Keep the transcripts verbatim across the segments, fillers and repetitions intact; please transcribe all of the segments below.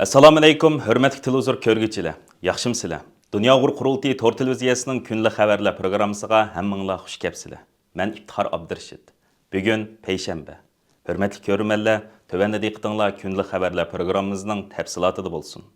ئەسسالامۇئەلەيكۇم، ھۆرمەتلىك تېلېۋىزور كۆرگۈچىلەر، ياخشىمۇسىلەر؟ دۇنيا ئۇيغۇر قۇرۇلتىيى تور تېلېۋىزىيەسىنىڭ كۈنلۈك خەۋەرلەر پروگراممىسىغا ھەممىڭلار خۇش كەپسىلەر. مەن ئىپتىخار ئابدۇرېشىت. بۈگۈن پەيشەنبە. ھۆرمەتلىك كۆرۈرمەنلەر، تۆۋەندە دىققىتىڭلار كۈنلۈك خەۋەرلەر پروگراممىمىزنىڭ تەپسىلاتىدا بولسۇن.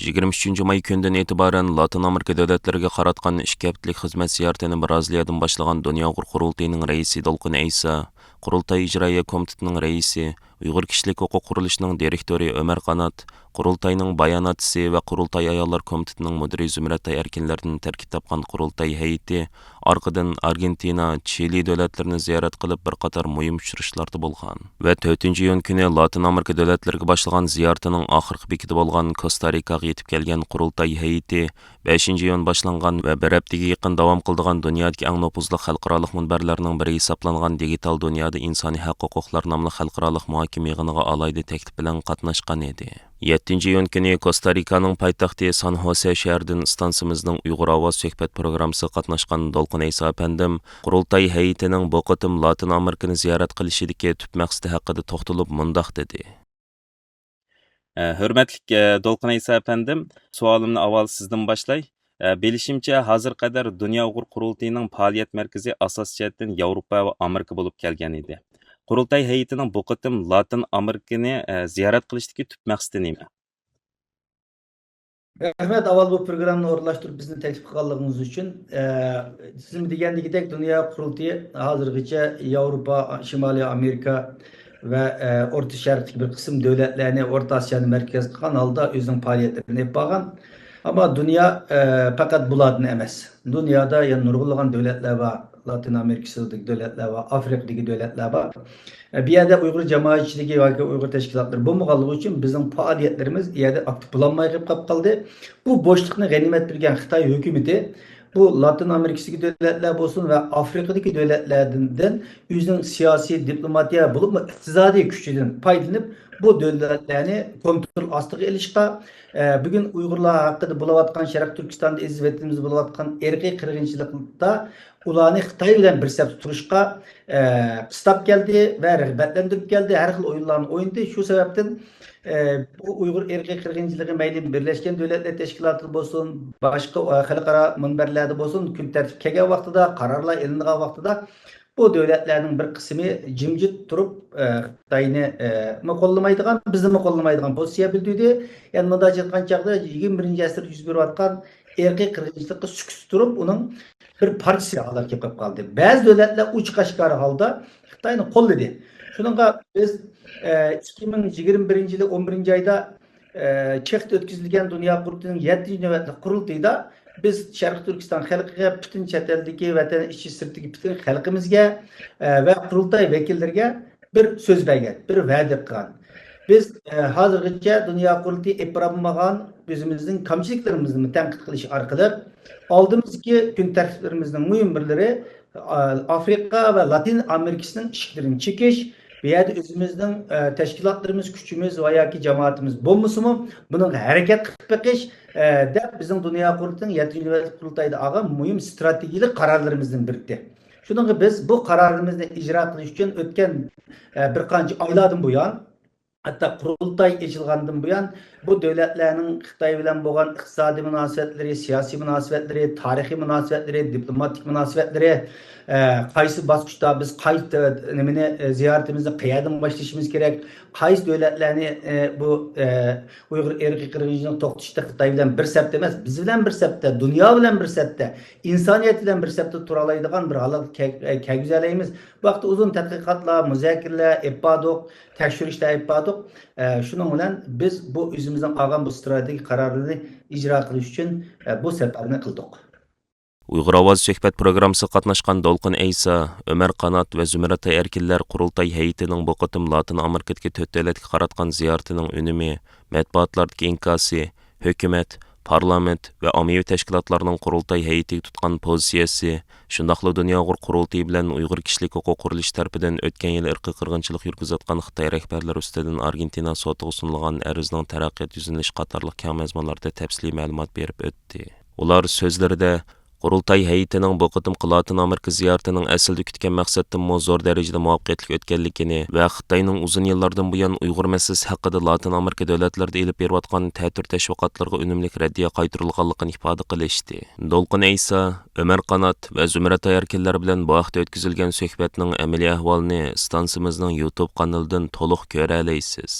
يىگىرمە ئۈچىنچى ماي كۈنىدىن ئېتىبارەن لاتىن ئامېرىكا دۆلەتلىرىگە قاراتقان ئىككى ھەپتىلىك خىزمەت زىيارىتىنى برازىلىيەدىن باشلىغان دۇنيا ئۇيغۇر قۇرۇلتىيىنىڭ رەئىسى دولقۇن ئەيسا، قۇرۇلتاي ئىجرائىيە كومىتېتىنىڭ رەئىسى، ئۇيغۇر كىشىلىك ھوقۇق قۇرۇلۇشىنىڭ دىرېكتورى ئۆمەر قانات، قۇرۇلتاينىڭ باياناتچىسى ۋە قۇرۇلتاي ئاياللار كومىتېتىنىڭ مۇدىرى زۇمرەت ئەركىنلەردىن تەركىب تاپقان قۇرۇلتاي ھەيئىتى ئارقىدىن ئارگېنتىنا، چىلى دۆلەتلىرىنى زىيارەت قىلىپ، بىر قاتار مۇھىم ئۇچرىشىشلاردا بولغان ۋە تۆتىنچى ئىيۇن كۈنى لاتىن ئامېرىكا دۆلەتلىرىگە باشلىغان زىيارىتىنىڭ ئاخىرقى بېكىتى بولغان كوستا رىكاغا يېتىپ كەلگەن قۇرۇلتاي ھەيئىتى بەشىنچى ئىيۇن باشلانغان ۋە بىر ھەپتىگە يېقىن داۋام قىلىدىغان دۇنيادىكى ئەڭ نوپۇزلۇق خەلقئارالىق مۇنبەرلەرنىڭ بىرى ھېسابلانغان دىگىتال دۇنيادا ئىنسانىي ھەق ھوقۇقلار ناملىق خەلقئارالىق مۇھاكىمە يىغىنىغا ئالاھىدە تەكلىپ بىلەن قاتناشقان ئىدى. يەتتىنچى ئىيۇن كۈنى كوستا رىكانىڭ پايتەختى سان خوسې شەھىرىدىن ئىستانسىمىزنىڭ ئۇيغۇر ئاۋازى سۆھبەت پروگراممىسىغا قاتناشقان دولقۇن ئەيسا ئەپەندىم قۇرۇلتاي ھەيئىتىنىڭ بۇ قېتىم لاتىن ئامېرىكىنى زىيارەت قىلىشىدىكى تۈپ مەقسىتى ھەققىدە توختىلىپ مۇنداق دېدى. ئە، ھۆرمەتلىك، ئە، دولقۇن ئەيسا ئەپەندىم، سوئالىمنى ئاۋۋال سىزدىن باشلاي. ئە، بىلىشىمچە، ھازىرغا قەدەر دۇنيا ئۇيغۇر قۇرۇلتىيىنىڭ پائالىيەت مەركىزى ئاساسىي جەھەتتىن ياۋروپا ۋە ئامېرىكا بولۇپ كەلگەن ئىدى. قۇرۇلتاي ھەيئىتىنىڭ بۇ قېتىم لاتىن ئامېرىكىنى، ئە، زىيارەت قىلىشتىكى تۈپ مەقسىتى نېمە؟ رەھمەت، ئاۋۋال بۇ پروگراممىنى ئورۇنلاشتۇرۇپ، بىزنى تەكلىپ قىلغانلىقىڭىز ئۈچۈن. ئە، سىزمۇ دېگەندىكىدەك، دۇنيا قۇرۇلتىيى ھازىرغىچە ياۋروپا، شىمالىي ئامېرىكا ۋە، ئە، ئورتا شەرقتىكى بىر قىسىم دۆلەتلەرنى، ئورتا ئاسىيانى مەركەز قىلغان ھالدا ئۆزىنىڭ پائالىيەتلىرىنى ئېلىپ بارغان. ئەمما دۇنيا، ئە، پەقەت بۇلاردىن ئەمەس. دۇنيادا يەنە نۇرغۇنلىغان دۆلەتلەر بار. لاتىن ئامېرىكىسىدىكى دۆلەتلەر بار، ئافرىقىدىكى دۆلەتلەر بار. ئە، بۇ يەردە ئۇيغۇر جامائەتچىلىكى ياكى ئۇيغۇر تەشكىلاتلىرى بولمىغانلىقى ئۈچۈن بىزنىڭ پائالىيەتلىرىمىز ئۇ يەردە ئاكتىپ بولالماي قېلىپ قالدى. بۇ بوشلۇقنى غەنىيمەت بىلگەن خىتاي ھۆكۈمىتى بۇ لاتىن ئامېرىكىسىدىكى دۆلەتلەر بولسۇن ۋە ئافرىقىدىكى دۆلەتلەردىن ئۆزىنىڭ سىياسىي، دىپلوماتىيە بولۇپمۇ ئىقتىسادىي كۈچىدىن پايدىلىنىپ، بۇ دۆلەتلەرنى كونترول ئاستىغا ئېلىشقا، ئە، بۈگۈن ئۇيغۇرلار ھەققىدە بولۇۋاتقان، شەرقىي تۈركىستاندا، ئەزىز ۋەتىنىمىزدە بولۇۋاتقان ئىرقىي قىرغىنچىلىقتا ئۇلارنى خىتاي بىلەن بىر سەپتە تۇرۇشقا، ئە، قىستاپ كەلدى ۋە رىغبەتلەندۈرۈپ كەلدى. ھەر خىل ئويۇنلارنى ئوينىدى. شۇ سەۋەبتىن، ئە، بۇ ئۇيغۇر ئىرقىي قىرغىنچىلىقى مەيلى بىرلەشكەن دۆلەتلەر تەشكىلاتىدا بولسۇن، باشقا، ئە، خەلقئارا مۇنبەرلەردە بولسۇن، كۈن تەرتىپكە كەلگەن ۋاقتىدا، قارارلار ئېلىنغان ۋاقتىدا بۇ دۆلەتلەرنىڭ بىر قىسمى جىمجىت تۇرۇپ، ئە، خىتاينى، ئە، مۇ قوللىمايدىغان، بىزنىمۇ قوللىمايدىغان پوزىتسىيە بىلدۈردى. يەنە مۇنداق ئېيتقان چاغدا يىگىرمە بىرىنچى ئەسىردە يۈز بېرىۋاتقان ئىرقىي قىرغىنچىلىققا سۈكۈتتە تۇرۇپ، ئۇنىڭ بىر پارچىسى ھالەتكە كېلىپ قالدى. بەزى دۆلەتلەر ئوچۇق ئاشكارا ھالدا خىتاينى قوللىدى. شۇنىڭغا بىز، ئە، ئىككى مىڭ يىگىرمە بىرىنچى يىلى ئون بىرىنچى ئايدا، ئە، چېختا ئۆتكۈزۈلگەن دۇنيا قۇرۇلتىيىنىڭ يەتتىنچى نۆۋەتلىك قۇرۇلتىيىدا بىز شەرقىي تۈركىستان خەلقىگە، پۈتۈن چەت ئەلدىكى، ۋەتەن ئىچى سىرتىدىكى پۈتۈن خەلقىمىزگە، ئە، ۋە قۇرۇلتاي ۋەكىللىرىگە بىر سۆز بەرگەن، بىر ۋەدە قىلغان. بىز، ئە، ھازىرغىچە دۇنيا قۇرۇلتىيى ئېلىپ بارالمىغان ئۆزىمىزنىڭ كەمچىلىكلىرىمىزنى تەنقىد قىلىش ئارقىلىق، ئالدىمىزدىكى كۈن تەرتىپلىرىمىزنىڭ مۇھىم بىرلىرى، ئا، ئافرىقا ۋە لاتىن ئامېرىكىسىنىڭ ئىشىكلىرىنى چېكىش، بۇ يەردە ئۆزىمىزنىڭ، ئە، تەشكىلاتلىرىمىز، كۈچىمىز ۋە ياكى جامائىتىمىز بولمىسىمۇ، بۇنىڭغا ھەرىكەت قىلىپ بېقىش، ئە، دەپ بىزنىڭ دۇنيا قۇرۇلتىيىنىڭ يەتتىنچى نۆۋەتلىك قۇرۇلتايدا ئالغان مۇھىم ئىستراتېگىيەلىك قارارلىرىمىزدىن بىرىدى. شۇنىڭغا بىز بۇ قارارىمىزنى ئىجرا قىلىش ئۈچۈن ئۆتكەن، ئە، بىر قانچە ئايلاردىن بۇيان، ھەتتا قۇرۇلتاي ئېچىلغاندىن بۇيان بۇ دۆلەتلەرنىڭ خىتاي بىلەن بولغان ئىقتىسادىي مۇناسىۋەتلىرى، سىياسىي مۇناسىۋەتلىرى، تارىخىي مۇناسىۋەتلىرى، دىپلوماتىك مۇناسىۋەتلىرى، ئە، قايسى باسقۇچتا بىز قايسى، نېمىنى، ئە، زىيارىتىمىزنى قەيەردىن باشلىشىمىز كېرەك، قايسى دۆلەتلەرنى، ئە، بۇ، ئە، ئۇيغۇر ئىرقىي قىرغىنچىلىقىنى توختىتىشتا خىتاي بىلەن بىر سەپتە ئەمەس، بىز بىلەن بىر سەپتە، دۇنيا بىلەن بىر سەپتە، ئىنسانىيەت بىلەن بىر سەپتە تۇرالايدىغان بىر ھالەتكە كە-، كەلگۈزەلەيمىز. بۇ ھەقتە ئۇزۇن تەتقىقاتلار، مۇزاكىرىلەر ئېلىپ باردۇق، تەكشۈرۈشلەر ئېلىپ باردۇق. ئە، شۇنىڭ بىلەن بىز بۇ ئۆزىمىزنىڭ ئالغان بۇ ئىستراتېگىيە قارارىنى ئىجرا قىلىش ئۈچۈن، ئە، بۇ سەپەرنى قىلدۇق. ئۇيغۇر ئاۋازى سۆھبەت پروگراممىسىغا قاتناشقان دولقۇن ئەيسا، ئۆمەر قانات ۋە زۇمرەت ئەركىنلەر قۇرۇلتاي ھەيئىتىنىڭ بۇ قېتىم لاتىن ئامېرىكىدىكى تۆت دۆلەتكە قاراتقان زىيارىتىنىڭ ئۈنۈمى، مەتبۇئاتلاردىكى ئىنكاسى، ھۆكۈمەت، پارلامېنت ۋە ئاممىۋى تەشكىلاتلارنىڭ قۇرۇلتاي ھەيئىتىگە تۇتقان پوزىتسىيەسى، شۇنداقلا دۇنيا ئۇيغۇر قۇرۇلتىيى بىلەن ئۇيغۇر كىشىلىك ھوقۇق قۇرۇلۇشى تەرىپىدىن ئۆتكەن يىلى ئىرقىي قىرغىنچىلىق يۈرگۈزۈۋاتقان خىتاي رەھبەرلىرى ئۈستىدىن ئارگېنتىنا سوتىغا سۇنۇلغان ئەرزنىڭ تەرەققىيات يۈزلىنىشى قاتارلىق كەڭ مەزمۇنلاردا تەپسىلىي مەلۇمات بېرىپ ئۆتتى. ئۇلار سۆزلىرىدە، قۇرۇلتاي ھەيئىتىنىڭ بۇ قېتىمقى لاتىن ئامېرىكا زىيارىتىنىڭ ئەسلىدە كۈتكەن مەقسەتتىنمۇ زور دەرىجىدە مۇۋەپپەقىيەتلىك ئۆتكەنلىكىنى ۋە خىتاينىڭ ئۇزۇن يىللاردىن بۇيان ئۇيغۇر مەسىلىسى ھەققىدە لاتىن ئامېرىكا دۆلەتلىرىدە ئېلىپ بېرىۋاتقان تەتۈر تەشۋىقاتلىرىغا ئۈنۈملۈك رەددىيە قايتۇرۇلغانلىقىنى ئىپادە قىلىشتى. دولقۇن ئەيسا، ئۆمەر قانات ۋە زۇمرەت ئايەركىنلەر بىلەن بۇ ھەقتە ئۆتكۈزۈلگەن سۆھبەتنىڭ ئەمەلىي ئەھۋالىنى ئىستانسىمىزنىڭ يۇتۇب قانىلىدىن تولۇق كۆرەلەيسىز.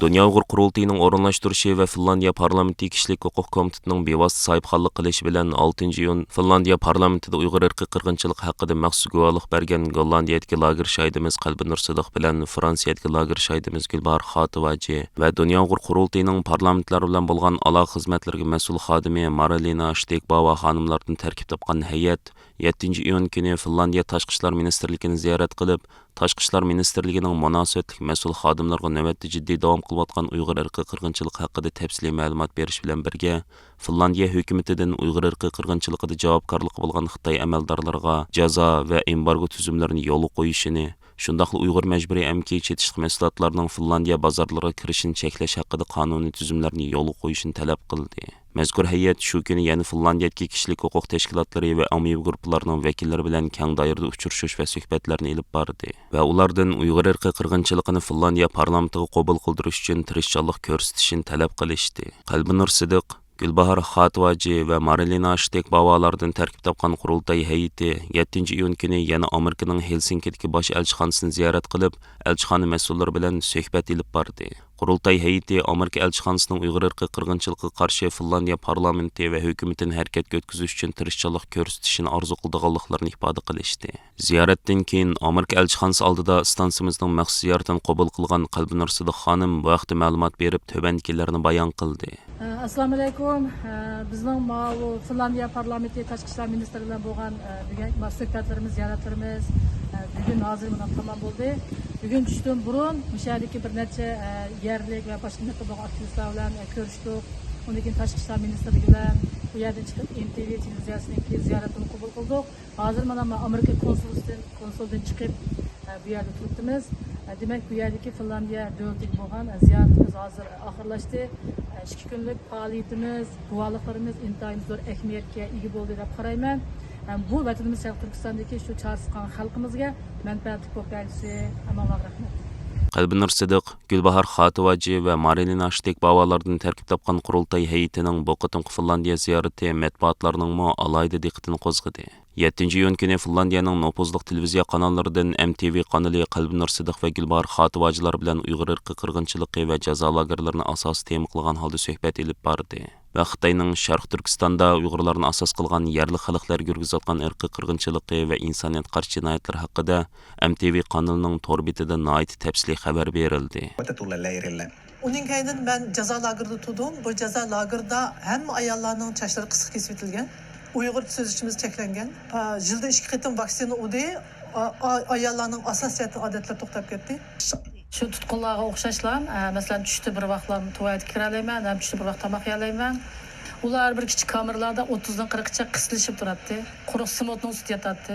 دۇنيا ئۇيغۇر قۇرۇلتىيىنىڭ ئورۇنلاشتۇرۇشى ۋە فىنلاندىيە پارلامېنتى كىشىلىك ھوقۇق كومىتېتىنىڭ بىۋاسىتە ساھىبخانلىق قىلىشى بىلەن ئالتىنچى ئىيۇن فىنلاندىيە پارلامېنتىدا ئۇيغۇر ئىرقىي قىرغىنچىلىقى ھەققىدە مەخسۇس گۇۋاھلىق بەرگەن گوللاندىيەدىكى لاگېر شاھىدىمىز قەلبىنۇر سىدىق بىلەن فرانسىيەدىكى لاگېر شاھىدىمىز گۈلباھار خاتىۋاجى ۋە دۇنيا ئۇيغۇر قۇرۇلتىيىنىڭ پارلامېنتلار بىلەن بولغان ئالاقە خىزمەتلىرىگە مەسئۇل خادىمى مارىلىنا شتېكباۋا خانىملاردىن تەركىب تاپقان ھەيئەت يەتتىنچى ئىيۇن كۈنى فىنلاندىيە تاشقى ئىشلار مىنىستىرلىكىنى زىيارەت قىلىپ، تاشقى ئىشلار مىنىستىرلىكىنىڭ مۇناسىۋەتلىك مەسئۇل خادىملىرىغا نۆۋەتتە جىددىي داۋام قىلىۋاتقان ئۇيغۇر ئىرقىي قىرغىنچىلىقى ھەققىدە تەپسىلىي مەلۇمات بېرىش بىلەن بىرگە، فىنلاندىيە ھۆكۈمىتىدىن ئۇيغۇر ئىرقىي قىرغىنچىلىقىدا جاۋابكارلىقى بولغان خىتاي ئەمەلدارلىرىغا جازا ۋە ئېمبارگو تۈزۈملىرىنى يولغا قويۇشىنى، شۇنداقلا ئۇيغۇر مەجبۇرىي ئەمگىكى چېتىشلىق مەھسۇلاتلارنىڭ فىنلاندىيە بازارلىرىغا كىرىشىنى چەكلەش ھەققىدە قانۇنىي تۈزۈملەرنى يولغا قويۇشنى تەلەپ قىلدى. مەزكۇر ھەيئەت شۇ كۈنى يەنە فىنلاندىيەدىكى كىشىلىك ھوقۇق تەشكىلاتلىرى ۋە ئاممىۋى گۇرۇپپىلارنىڭ ۋەكىللىرى بىلەن كەڭ دائىرىدە ئۇچرىشىش ۋە سۆھبەتلەرنى ئېلىپ باردى ۋە ئۇلاردىن ئۇيغۇر ئىرقىي قىرغىنچىلىقىنى فىنلاندىيە پارلامېنتىغا قوبۇل قىلدۇرۇش ئۈچۈن تىرىشچانلىق كۆرسىتىشىنى تەلەپ قىلىشتى. قەلبىنۇر سىدىق، گۈلباھار خاتىۋاجى ۋە مارىلىنا شتېك باۋالاردىن تەركىب تاپقان قۇرۇلتاي ھەيئىتى يەتتىنچى ئىيۇن كۈنى يەنە ئامېرىكىنىڭ ھېلسىنكىدىكى باش ئەلچىخانىسىنى زىيارەت قىلىپ، ئەلچىخانا مەسئۇللىرى بىلەن سۆھبەت ئېلىپ باردى. قۇرۇلتاي ھەيئىتى ئامېرىكا ئەلچىخانىسىنىڭ ئۇيغۇر ئىرقىي قىرغىنچىلىقىغا قارشى فىنلاندىيە پارلامېنتى ۋە ھۆكۈمىتىنى ھەرىكەتكە ئۆتكۈزۈش ئۈچۈن تىرىشچانلىق كۆرسىتىشىنى ئارزۇ قىلىدىغانلىقلىرىنى ئىپادە قىلىشتى. زىيارەتتىن كېيىن ئامېرىكا ئەلچىخانىسى ئالدىدا ئىستانسىمىزنىڭ مەخسۇس زىيارىتىنى قوبۇل قىلغان قەلبىنۇر سىدىق خانىم بۇ ھەقتە مەلۇمات بېرىپ، تۆۋەندىكىلەرنى بايان قىلدى. ئەسسالامۇ ئەلەيكۇم. بىزنىڭ ماۋۇ فىنلاندىيە پارلامېنتى تاشقى ئىشلار مىنىستىرى بىلەن بولغان بۈگۈن سۆھبەتلىرىمىز، زىيارەتلىرىمىز بۈگۈن ھازىر مانا تامام بولدى. بۈگۈن چۈشتىن بۇرۇن مۇشۇ يەردىكى بىر نەچچە يەرلىك ۋە باشقا مىللەتتە بولغان ئاكتىۋىستلار بىلەن كۆرۈشتۇق. ئۇندىن كېيىن تاشقى ئىشلار مىنىستىرلىكى بىلەن بۇ يەردىن چىقىپ ئېم تى ۋى تېلېۋىزىيەسىنىڭكى زىيارىتىنى قوبۇل قىلدۇق. ھازىر مانا مەن ئامېرىكا كونسۇلىسىدىن، كونسۇلدىن چىقىپ، ئە، بۇ يەردە تۇرۇپتىمىز. ئە، دېمەك، بۇ يەردىكى فىنلاندىيە دۆلىتىگە بولغان، ئە، زىيارىتىمىز ھازىر ئاخىرلاشتى. ئە، ئىككى كۈنلۈك پائالىيىتىمىز، گۇۋاھلىقلىرىمىز ئىنتايىن زور ئەھمىيەتكە ئىگە بولدى دەپ قارايمەن. ھەم بۇ ۋەتىنىمىز شەرقىي تۈركىستاندىكى شۇ چارسىز قالغان خەلقىمىزگە مەنپەئەتلىك بولۇپ كەلگۈسى. ھەممىڭلارغا رەھمەت. قەلبىنۇر سىدىق، گۈلباھار خاتىۋاجى ۋە مارىلىنا شتېك باۋالاردىن تەركىب تاپقان قۇرۇلتاي ھەيئىتىنىڭ بۇ قېتىمقى فىنلاندىيە زىيارىتى مەتبۇئاتلارنىڭمۇ ئالاھىدە دىققىتىنى قوزغىدى. يەتتىنچى ئىيۇن كۈنى فىنلاندىيەنىڭ نوپۇزلۇق تېلېۋىزىيە قاناللىرىدىن ئېم تى ۋى قانىلى قەلبىنۇر سىدىق ۋە گۈلباھار خاتىۋاجىلار بىلەن ئۇيغۇر ئىرقىي قىرغىنچىلىقى ۋە جازا لاگېرلىرىنى ئاساسىي تېما قىلغان ھالدا سۆھبەت ئېلىپ باردى ۋە خىتاينىڭ شەرقىي تۈركىستاندا ئۇيغۇرلارنى ئاساس قىلغان يەرلىك خەلقلەرگە يۈرگۈزۈۋاتقان ئىرقىي قىرغىنچىلىقى ۋە ئىنسانىيەتكە قارشى جىنايەتلىرى ھەققىدە ئېم تى ۋى قانىلىنىڭ تور بېتىدە ناھايىتى تەپسىلىي خەۋەر بېرىلدى. ئۇنىڭ كەينىدىن مەن جازا لاگېرىدا تۇردۇم. بۇ جازا لاگېرىدا ھەممە ئاياللارنىڭ چاچلىرى قىسقا كېسىۋېتىلگەن. ئۇيغۇرچە سۆزلىشىمىز چەكلەنگەن. پا-، يىلدا ئىككى قېتىم ۋاكسىنا ئۇردى. ئا-، ئا-، ئاياللارنىڭ ئاساسىي جەھەتتىن ئادەتلىرى توختاپ كەتتى. شۇ تۇتقۇنلارغا ئوخشاشلا، ئە، مەسىلەن، چۈشتە بىر ۋاقلام تۇۋالېتكە كىرەلەيمەن، ھەم چۈشتە بىر ۋاق تاماق يەلەيمەن. ئۇلار بىر كىچىك كامېرلاردا ئوتتۇزدىن قىرىققىچە قىستىلىشىپ تۇراتتى. قۇرۇق سېمونتنىڭ ئۈستىدە ياتاتتى.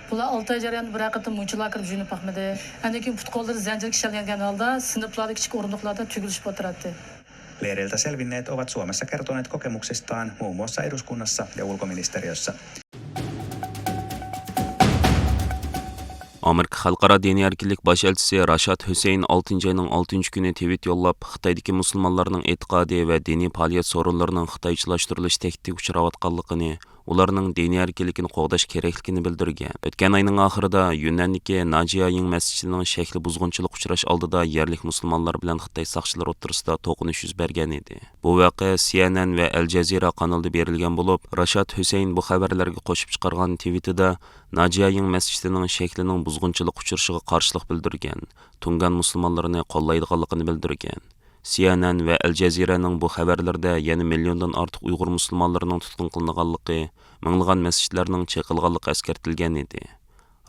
بۇلار ئالتە ئاي جەريانىدا بىرەر قېتىم مۇنچىلا كىرىپ يۇيۇنۇپ باقمىدى. ئاندىن كېيىن پۇت-قوللىرى زەنجىرگە ئىشلەنگەن ھالدا سىنىپلاردا كىچىك ئورۇندۇقلاردا تۈگۈلۈشۈپ ئولتۇراتتى. Leireiltä selvinneet ovat Suomessa kertoneet kokemuksistaan muun muassa eduskunnassa ja ulkoministeriössä. ئامېرىكا خەلقئارا دىنىي ئەركىنلىك باش ئەلچىسى راشاد ھۈسەيىن ئالتىنچى ئاينىڭ ئالتىنچى كۈنى تىۋىت يوللاپ، خىتايدىكى مۇسۇلمانلارنىڭ ئېتىقادى ۋە دىنىي پائالىيەت سورۇنلىرىنىڭ خىتايچىلاشتۇرۇلۇش تەھدىتىگە ئۇچراۋاتقانلىقىنى، ئۇلارنىڭ دىنىي ئەركىنلىكىنى قوغداش كېرەكلىكىنى بىلدۈرگەن. ئۆتكەن ئاينىڭ ئاخىرىدا يۈننەندىكى ناجيايىڭ مەسچىتىنىڭ شەكلى بۇزغۇنچىلىق ئۇچراش ئالدىدا يەرلىك مۇسۇلمانلار بىلەن خىتاي ساقچىلىرى ئوتتۇرىسىدا توقۇنۇش يۈز بەرگەن ئىدى. بۇ ۋەقە سى ئېن ئېن ۋە ئەل جەزىرە قانىلىدا بېرىلگەن بولۇپ، راشاد ھۈسەيىن بۇ خەۋەرلەرگە قوشۇپ چىقارغان تىۋىتىدا ناجيايىڭ مەسچىتىنىڭ شەكلىنىڭ بۇزغۇنچىلىققا ئۇچرىشىغا قارشىلىق بىلدۈرگەن، تۇڭگان مۇسۇلمانلىرىنى قوللايدىغانلىقىنى بىلدۈرگەن. سى ئېن ئېن ۋە ئەل جەزىرەنىڭ بۇ خەۋەرلىرىدە يەنە مىليوندىن ئارتۇق ئۇيغۇر مۇسۇلمانلىرىنىڭ تۇتقۇن قىلىنغانلىقى، مىڭلىغان مەسچىتلەرنىڭ چېقىلغانلىقى ئەسكەرتىلگەن ئىدى.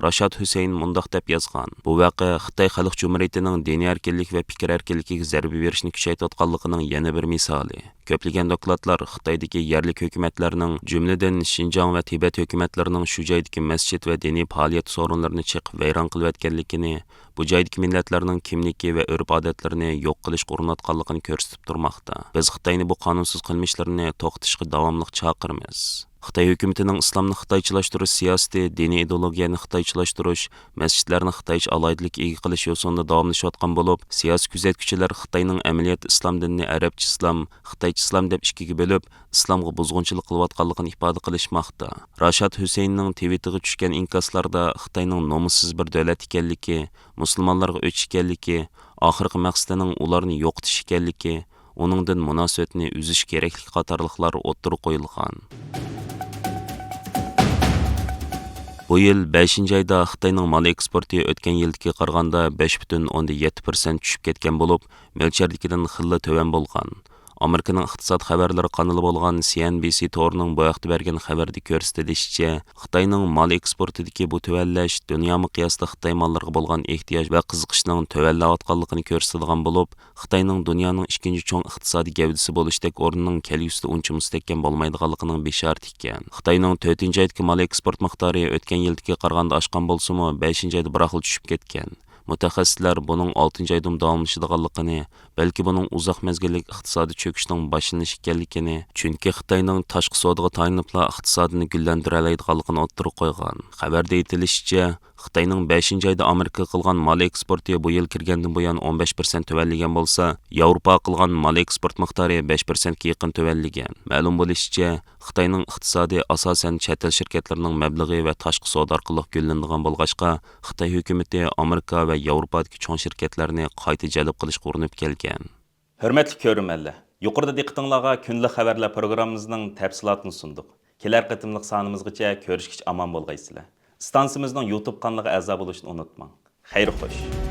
راشاد ھۈسەيىن مۇنداق دەپ يازغان: «بۇ ۋەقە خىتاي خەلق جۇمھۇرىيىتىنىڭ دىنىي ئەركىنلىك ۋە پىكىر ئەركىنلىكىگە زەربە بېرىشنى كۈچەيتىۋاتقانلىقىنىڭ يەنە بىر مىسالى.» كۆپلىگەن دوكلاتلار خىتايدىكى يەرلىك ھۆكۈمەتلەرنىڭ، جۈملىدىن شىنجاڭ ۋە تىبەت ھۆكۈمەتلىرىنىڭ شۇ جايدىكى مەسچىت ۋە دىنىي پائالىيەت سورۇنلىرىنى چېقىپ ۋەيران قىلىۋەتكەنلىكىنى، بۇ جايدىكى مىللەتلەرنىڭ كىملىكى ۋە ئۆرپ-ئادەتلىرىنى يوق قىلىشقا ئۇرۇنۇۋاتقانلىقىنى كۆرسىتىپ تۇرماقتا. بىز خىتاينى بۇ قانۇنسىز قىلمىشلىرىنى توختىتىشقا داۋاملىق چاقىرىمىز. خىتاي ھۆكۈمىتىنىڭ ئىسلامنى خىتايچىلاشتۇرۇش سىياسىتى، دىنىي ئىدېئولوگىيەنى خىتايچىلاشتۇرۇش، مەسچىتلەرنى خىتايچە ئالاھىدىلىككە ئىگە قىلىش يوسۇنىدا داۋاملىشىۋاتقان بولۇپ، سىياسىي كۆزەتكۈچىلەر خىتاينىڭ ئەمەلىيەتتە ئىسلام دىنىنى ئەرەبچە ئىسلام، خىتايچە ئىسلام دەپ ئىككىگە بۆلۈپ، ئىسلامغا بۇزغۇنچىلىق قىلىۋاتقانلىقىنى ئىپادە قىلىشماقتا. راشاد ھۈسەيىننىڭ تىۋىتىغا چۈشكەن ئىنكاسلاردا خىتاينىڭ نومۇسسىز بىر دۆلەت ئىكەنلىكى، مۇسۇلمانلارغا ئۆچ ئىكەنلىكى، ئاخىرقى مەقسىتىنىڭ ئۇلارنى يوقىتىش ئىكەنلىكى، ئۇنىڭدىن مۇناسىۋەتنى ئۈزۈش كېرەكلىكى قاتارلىقلار ئوتتۇرىغا قويۇلغان. بۇ يىل بەشىنچى ئايدا خىتاينىڭ مال ئېكسپورتى ئۆتكەن يىلدىكىگە قارىغاندا بەش پۈتۈن ئوندىن يەتتە پىرسەنت چۈشۈپ كەتكەن بولۇپ، مۆلچەردىكىدىن خېلىلا تۆۋەن بولغان. ئامېرىكىنىڭ ئىقتىساد خەۋەرلىرى قانىلى بولغان سى ئېن بى سى تورىنىڭ بۇ ھەقتە بەرگەن خەۋىرىدە كۆرسىتىلىشىچە، خىتاينىڭ مال ئېكسپورتىدىكى بۇ تۆۋەنلەش دۇنيا مىقياسىدا خىتاي ماللىرىغا بولغان ئېھتىياج ۋە قىزىقىشنىڭ تۆۋەنلەۋاتقانلىقىنى كۆرسىتىدىغان بولۇپ، خىتاينىڭ دۇنيانىڭ ئىككىنچى چوڭ ئىقتىسادىي گەۋدىسى بولۇشتەك ئورنىنىڭ كەلگۈسىدە ئۇنچە مۇستەھكەم بولمايدىغانلىقىنىڭ بېشارىتى ئىكەن. خىتاينىڭ تۆتىنچى ئايدىكى مال ئېكسپورت مىقدارى ئۆتكەن يىلدىكىگە قارىغاندا ئاشقان بولسىمۇ، بەشىنچى ئايدا بىراقلا چۈشۈپ كەتكەن. مۇتەخەسسىسلەر بۇنىڭ ئالتىنچى ئايدىمۇ داۋاملىشىدىغانلىقىنى، بەلكى بۇنىڭ ئۇزاق مەزگىللىك ئىقتىسادىي چۆكۈشنىڭ باشلىنىشى ئىكەنلىكىنى، چۈنكى خىتاينىڭ تاشقى سودىغا تايىنىپلا ئىقتىسادىنى گۈللەندۈرەلەيدىغانلىقىنى ئوتتۇرىغا قويغان. خەۋەردە ئېيتىلىشىچە، خىتاينىڭ بەشىنچى ئايدا ئامېرىكىغا قىلغان مال ئېكسپورتى بۇ يىل كىرگەندىن بۇيان ئون بەش پىرسەنت تۆۋەنلىگەن بولسا، ياۋروپاغا قىلغان مال ئېكسپورت مىقدارى بەش پىرسەنتكە يېقىن تۆۋەنلىگەن. مەلۇم بولۇشىچە، خىتاينىڭ ئىقتىسادى ئاساسەن چەت ئەل شىركەتلىرىنىڭ مەبلىغى ۋە تاشقى سودا ئارقىلىق گۈللىنىدىغان بولغاچقا، خىتاي ھۆكۈمىتى ئامېرىكا ۋە ياۋروپادىكى چوڭ شىركەتلەرنى قايتا جەلپ قىلىشقا ئۇرۇنۇپ كەلگەن. ھۆرمەتلىك كۆرۈرمەنلەر، يۇقىرىدا دىققىتىڭلارغا كۈندىلىك خەۋەرلەر پروگراممىمىزنىڭ تەپسىلاتىنى سۇندۇق. كېلەر قېتىملىق سانىمىزغىچە كۆرۈشكىچە ئامان بولغايسىلەر. ئىستانسىمىزنىڭ يۇتۇب قانىلىغا ئەزا بولۇشنى ئۇنتۇماڭ. خەير خوش.